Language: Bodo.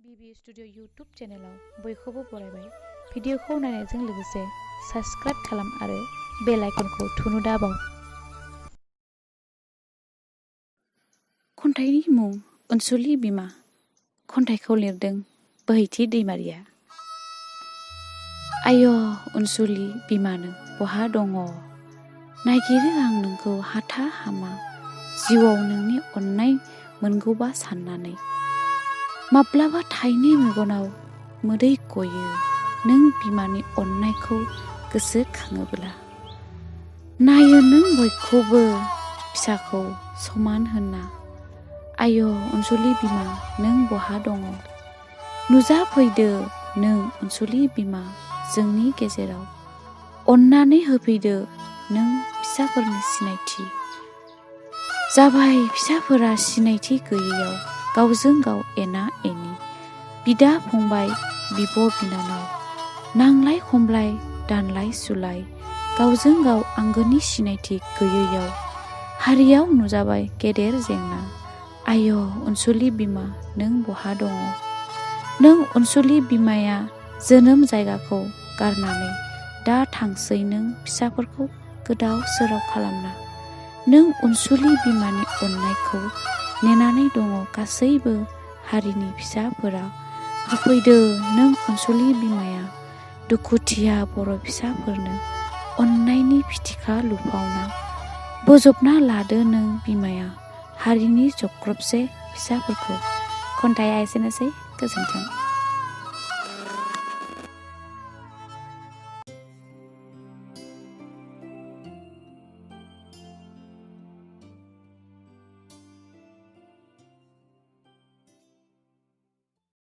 BB Studio YouTube चेनेलाव बयखौबो बरायबाय। भिडिअखौ नायनायजों लोगोसे साबस्क्राइब खालाम आरो बेल आइकनखौ थुनो दाबाव। खन्थाइनि मुं अनसुलि बिमा। खन्थाइखौ लिरदों बोहैथि दैमारिया। आय' अनसुलि बिमा नों बहा दङ? नागिरो आं नोंखौ हाथा हामा, जिउआव नोंनि अननाय मोनगौबा साननानै। माब्लाबा थाइनै मेगनाव मोदै गयो नों बिमानि अननायखौ गोसोखाङोब्ला। नायो नों बयखौबो फिसाखौ समान होनना। आय' अनसुलि बिमा नों बहा दङ? नुजाफैदो नों अनसुलि बिमा जोंनि गेजेराव। अननानै होफैदो नों फिसाफोरनि सिनायथि। जाबाय फिसाफोरा सिनायथि गैयैयाव गावजों गाव एना एनि। बिदा फंबाय बिब' बिनानाव नांलाय खमलाय दानलाय सुलाय। गावजों गाव आंगोनि सिनायथि गैयैयाव हारियाव नुजाबाय गेदेर जेंना। आय' अनसुलि बिमा नों बहा दङ? नों अनसुलि बिमाया जोनोम जायगाखौ गारनानै दा थांसै नों फिसाफोरखौ गोदाव सोराव खालामना। नों अनसुलि बिमानि अननायखौ नेनानै दङ गासैबो हारिनि फिसाफोरा। होफैदो नों अनसुलि बिमाया दुखुथिया बर' फिसाफोरनो अननायनि फिथिखा लुफावना। बोजबना लादो नों बिमाया हारिनि जग्रबसे फिसाफोरखौ। खन्थाइया एसेनोसै, गोजोन्थों।